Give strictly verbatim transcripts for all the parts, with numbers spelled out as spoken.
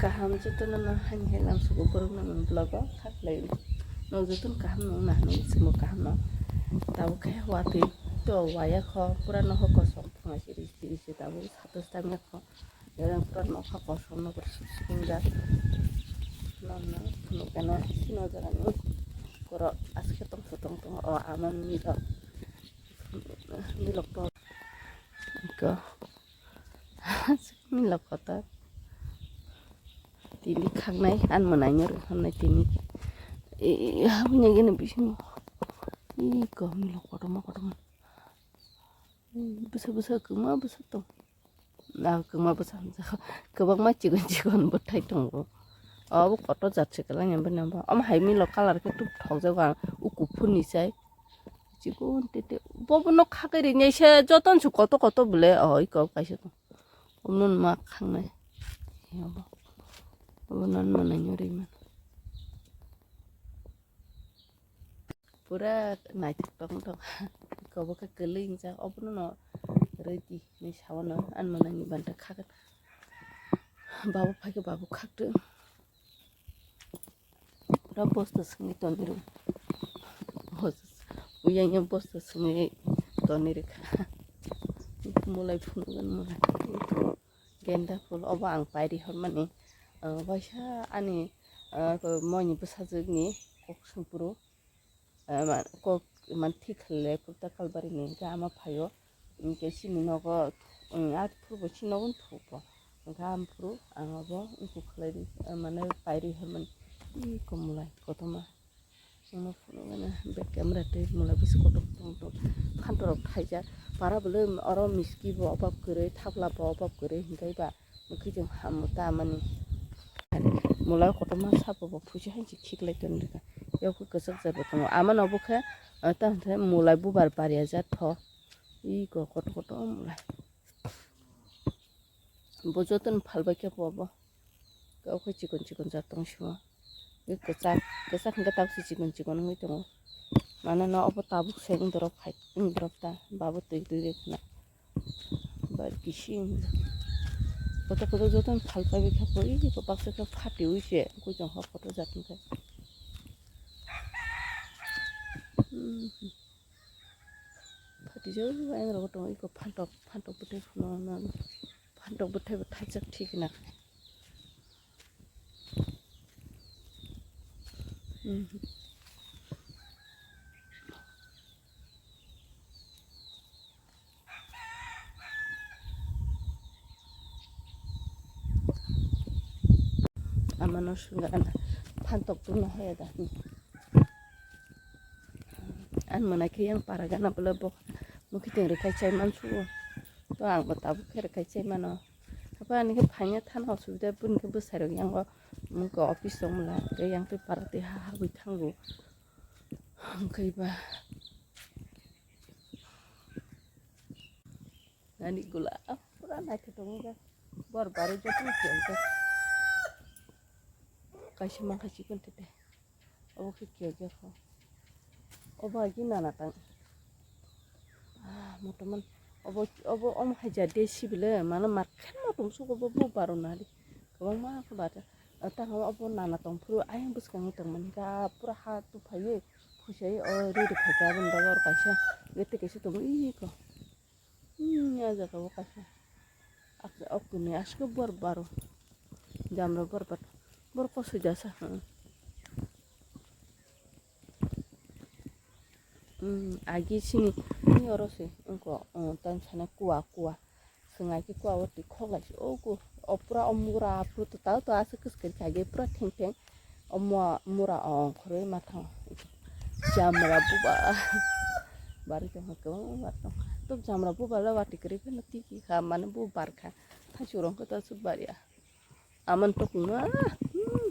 Kaham jotono no hani hai lam sugo borok no vlog o kha khlai. No jotono kaham no na hinwi chwngbo kaham no. Tabuk khe watwi to waya kho pura no ho kosong phunga siri siri se tabuk sato stamya kho. Pura nokha kosom no pura sip sip wngjak. Nono phunukgana sino jagani borok aske tongtho tongtho o ama milok milok to iko milok kotor tini khangnai an mwnaino rwkhanai tini habini gini bisingo iko milok kotorma kotorma. Bwsa bwsa kwma bwsa tong. Na kwma bwsa hamjak. Kwbangma chikon chikon bwthai tongo. Obo kotor jat se kwlai ni bini bo. Omo hai milo colour khe tuk thokjak ang. O kuphur ni sai. Chikon tete. Bobo no khakai rinai se joton su koto koto bwle. O iko kaisa tong. Omo no ma khangnai. Obo. Obo no manai no ri man. Pura naithok tong tong. Kobo khe kwlwi wngjak, obono no rwdi hinwi sawano, ani manani banta khakhe. Babu phaikhe babu khakdw. Pura bosta swngwi tonwi rw. Uyang yang bosta swngwi tonwi rwkha. Mulai phunukgwn mulai. Genda phul obo ang pairi hormani, ah, waisa ani, ah, moini bwsajwkni kok songphuru, ah, ma-, kok mane thik khlai porta kalbarini hwnkhe ama phaio, hwnkhe chini nogo, um, a phuru bo chini nogo thukbo, hwnkhe aphuru ang obo wngkuk khlai ri, ah, mane pairi hormani, ih, komolai kotorma. Chwngno phunukgana bag camera twi mula bwswk kotor tong tong phantorok thaijak para bwlwi oro miski bo obab kwrwi thapla bo obab kwrwi hinkhai ba mwkhwi chwng hamu ta mani mula kotorma sabo bo phuisa hai se khiklai tong rwkha yakho kwchak jat bo tongo amano bokhe tamo khe mula bubar bariya jat tho iko kotor kotor mula. Bo jotono phalbai khe bo bo. Kok khe chikon chikon jat tong sio. Bini kwchak, kwchak hwnkhe tabuk se chikon chikon wngwi tongo. Mane no obo tabuk se wngdorok hai, wngdorok ta. Babo twi twi rw khna. Bar kisi wngya. Kotor kotor jotono phalpai bai khe bo, ih, bo baksa khe phatiwi se. Wngkhe chwng hor kotor jat wngkhe. Hmm. Phatijak ayang rogo tongo iko phantok phantok bwthai phano phantok bwthai bo thaijak thik na. Amano swnga phantok tungna hoya da. Ani mwnai khe yang para gana bwle bo mukhiting rwkhai chai mansugo. To ang bo tabuk khe rwkhai chai mano. Haphai ani khe phaina thana osubida bini khe bwsai rok yang o mungkha office tong mala hwnkhe yang twi para twi ha habwi thango. Hwnkhe ba ani gula pura naithotok wngkha. Bor barwi jotono kiyokjak. Kaisa mankha chikon tete. Obo khe kiyokjak kho. Obo agi nana tang. Ah, motoman. Obo, obo, omo hai ja desi bile, mano market motom sugo bo, bo baro nari. Kwbangma khe bata. Tang obo nana tong phuru ayang bwskango tongmani kha pura ha tuphaiwi khusai o ri ri phaikha aboni bagwi oro kaisa gate kaisa tongo iko. Hmm, a jaga o kaisa. Ak-, ok ni aske bor baro. Jamra bor bat. Bor koso jasa. Hmm. Hmm, agi sini ni oro se. Engko, oh, tan sana kua, kua. Sengai ke kua o ti khok lai se. Oh, ku. O pura o mura, pura to tao to ase kus kari kage pura theng theng. O mua, mura o khoroi ma thang. Jamra buba. Bari tong ha kwbang bar tong. To jamra buba la wati kwrwi phano tiki kha mane bu bar kha. Thachu rong khe ta su bar ya. Aman tok ma. Hmm.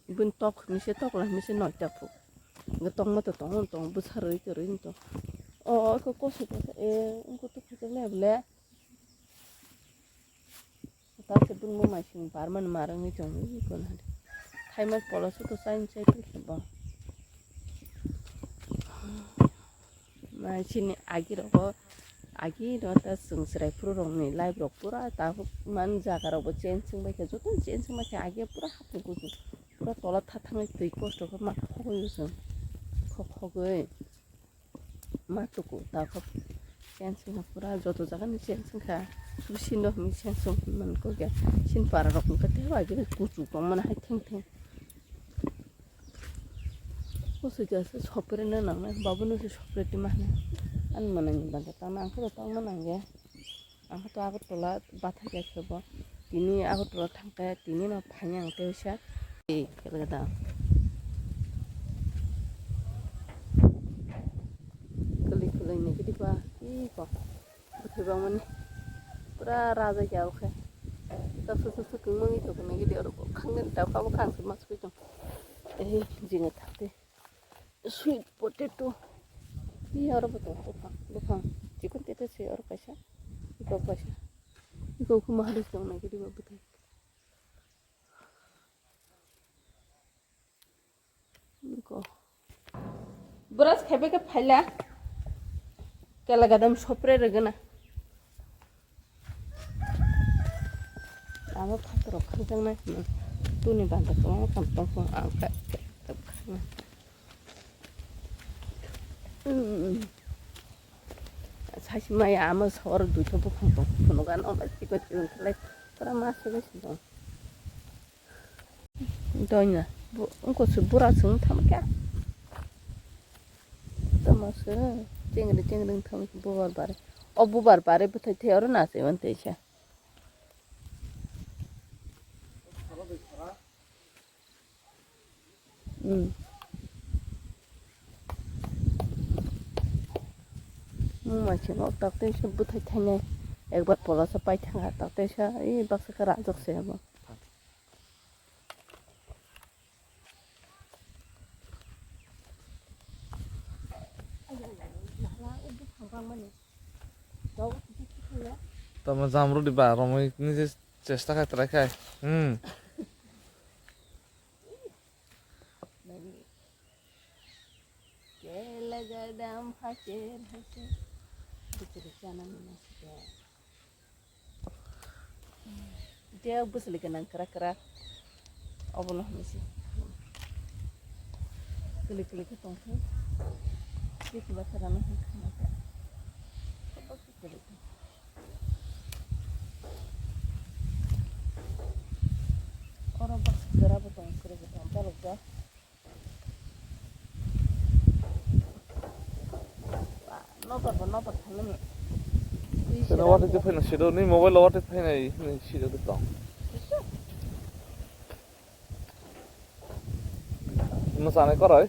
Bun tok mi se tok la mi se noi ta phu. Ga tong ma to tong tong bu saroi to roi to. O ko ko se ko e ko to ko le le. Ta se bun mo mai sing bar man mar ngi tong i ko na. Thai mai polo su to sain sai phi ba. Mai sini agi rogo Agi no ta chwng chwrai phuru rokni life rok pura ta man jaga rok bo chensing bai kha, joto chensing bai kha, agi pura hapung kuchung, pura tola tha thangwi twi kosto khe ma khogwi chwng khogwi ma tuku ta kho chensing kha, pura joto jaga ni chensing kha, bisino hwnwi chensing man kho khe sin para rok hwnkhe tei bai kuchuk tong mani hai theng theng. Kusu jasa sopre na nang nai, babu no se sopre ti mahne. An mana ni banta tang nang khe tang ma nang ya. Ang khe to Agartala bathai ya khe bo. Tini Agartala thang khe tini no phai ang tei sa. Ei khe da. Kali kali ni kiti ba. Ih kok. Bwthai bangmani pura raja khe abo khe. Tok sok sok sok kwngmani tok nai gidi oro khangni tok abo khang se mas koi tong. Ei jinga thakte sweet potato. Ni oro bo tong buphang buphang chikon tete se oro kaisa. Iko kaisa. Iko kuma hari tong nai gidi ba bwthai. Brush khaibai khe phaila kela gadam sopre rwgwna. Abo phatorok khangjaknai hwnwi tuni banta kwbangma kam tongkho ang kha kha kha. Saisi maya ama sor duitha buphang tong phunugo ano bai chikon chikon khlai pura ma se bai se tong. Doina, bu-, wngkha se bura chwng tamo khe. Tamo se chengri chengri wng tamo khe bubar bare. O bubar bare bwthai thai oro na se wng tei se. Hmm. Mungma se nok tak tei se bwthai thainai. Ekbar pola se pai thang ha tak tei se, ee, baksa khe rajak se abo. Tamo jam rwdi ba, romwi nije chesta khai try khai. Hmm. Kela gadam hacher hacher. Bichiri chana mina sike. Dia bwswlwi gwnang kwrak kwrak. Obono hinwi se. Kwlwi kwlwi khe tongkhe. Bwswlwi khe rana hwn kha. Oro baksa jora bo tong, kwrwi bo tong, borok bo. Nobar bo nobar thangnani. Sino wati twi phaina sido, ni mobile lo wati phaina ni sido de tong. Mo sanai koroi.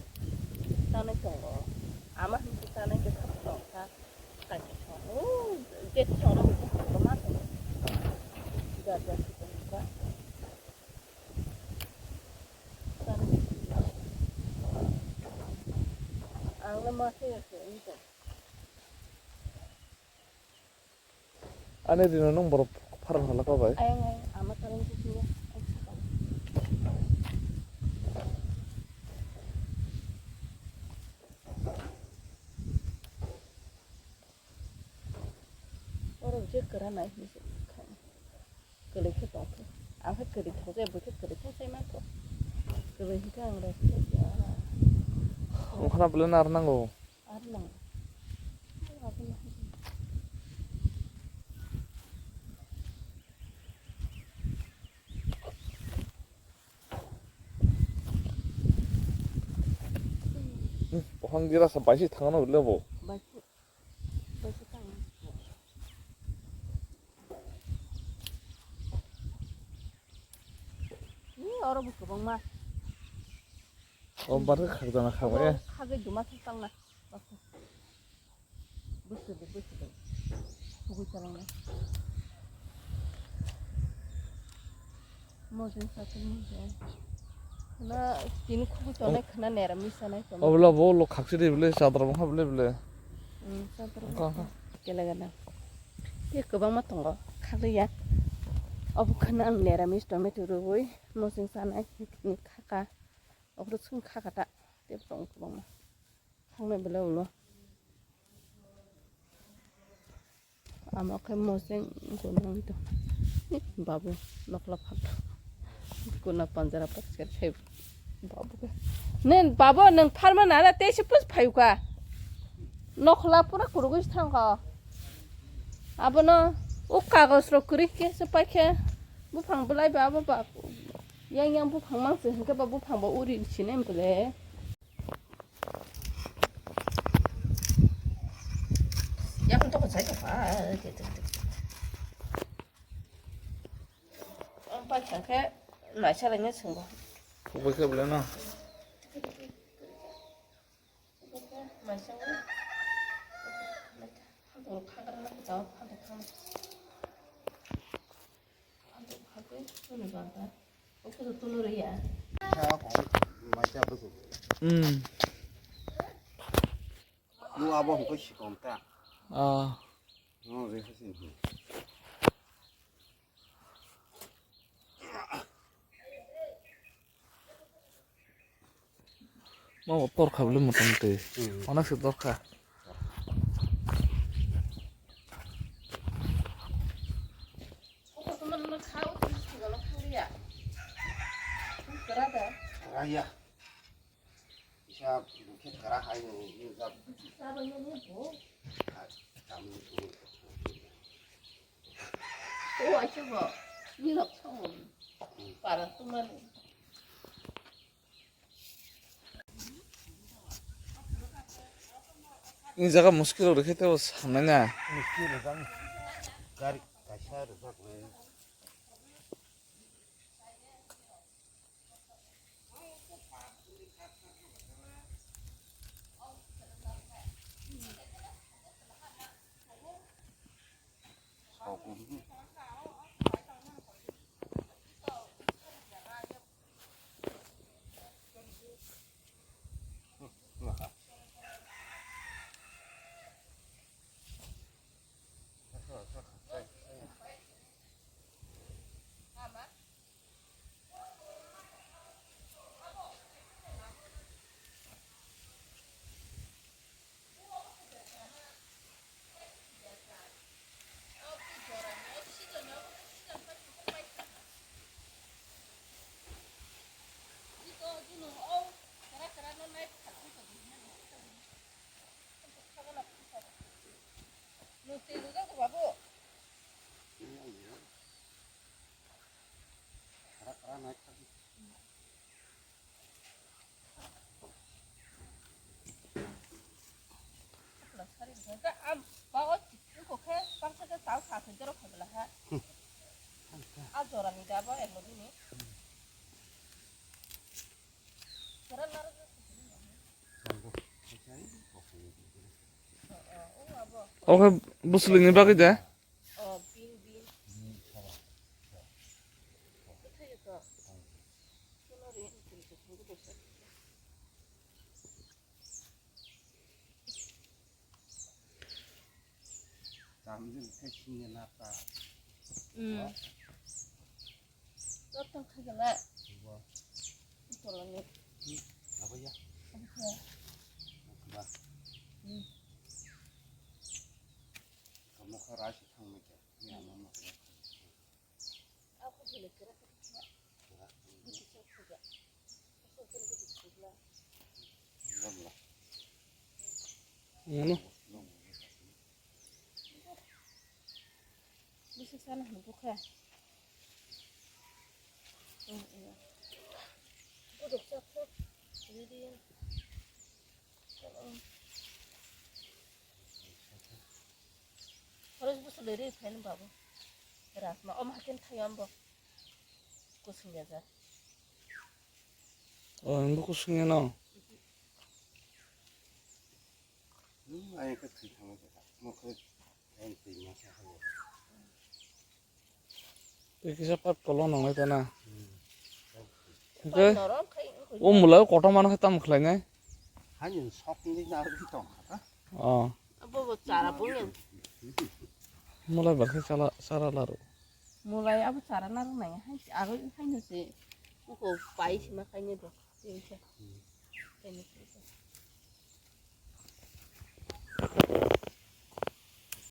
Sanai tongo. Ama hinti sanai ke khap tong kha. Kaisa song. O, je song ro ko ma song. Ga ga song ka. Ang le ma se se ni to. Ani rino nung borok pharang hala ko bai. Ayang ayang ama tarang se sini. Oro je kera nai hinwi se khaina. Kwlwi khe tong khe. Ang khe kwlwi thang jaya, bo khe kwlwi thang sai man kho. Kwlwi hwnkhe ang rw khe ya. Wngkhana belai no ar nango. Ar nango. Buphang jera sa baisi thangno le bo. Baisi, baisi thang. Ni oro bo kwbangma. O bar khe khakjana khakmaya. Khagwi duma thang talna. Bwswk de, bwswk de. Khugui chalangna. Mojeng satung mojeng. Khna tini khugui tongnai, khna nera misa nai tongo. Obla bo lo khakchi de bele, chadra bangkha bele bele. Hmm, chadra bangkha. Kela gana. Tei kwbangma tongo, khakliya. Obo khna ang nera mis tomato rwui, mojeng sanai, tini khaka. Okhro chwng khaka ta, tei tongo kwbangma. Thangnai belai ulo. Ama khe moseng gonong to. Babu, nokla phat. Kuna panjara pat ker khe. Babu khe. Nen, babu, nang pharma nara te se pus phayuka. Nokla pura kurugwi thangka. Abono o kagos rok kwrwi khe se paikhe. Buphang belai ba abo ba. Yang yang buphang mang se hwnkhe ba buphang ba uri sine bole. Yakung toko sai toko. Ang pai thangkhe naisa laina swngo. Kubui khe bole no. Naisa. Phantok khagra na kujao, phantok khang. Phantok khagwi suni banta. Oke to tulo riya. Sa ko mai cha bu. Hmm. Nu abo hwnkhe sikom ta. Ah. No, re hasin. Mo tor kha bole motamuti. Hmm. Onek se tor kha. Raya. Isa bukhe kara hai ni, ni jab. Sa ba ni ni bo. Ha, tam ni bo. O, acha bo. Ni lok song. Para tu man. Ni jaga muskil rok khe tebo sanai na. Muskil rok jang. Gari kaisa rok jang. Oke, busli ni bagwi de. Oh, bin, bin. Kwthai kha. Kuno ri, kuno ri, kuno ri. Tamjil khe sini nata. Hmm. Joto kha gala. Bo. Tolani. Hmm. Abo ya. Abo ya. Ba. Hmm. Kamu kha raisi thangmai kha. Ya, mama. Ngono. Bwswk sana hwn bukha. Buduk chakhe. Ridi. Khorok bwswk leri phaino babu. Rasma om hakin thayo ambo. Kusung ya ja. Oh, ambo kusung ya no. Hmm, ayang khe thwi thangma khe. Mo khe ayang twi ma khe hayo. Tei kisa pat kolo nongnai ta na. Hwnkhe o mulai o kotor mano khe tamo khlainai? Haino sokni narwgwi tongkha ta. Oh. Abo bo chara bo ya. Mulai ba khe chala, chara laro. Mulai abo chara narwk nai hai aro haino se uko pai sima khainai bo. Tei khe. Tei khe.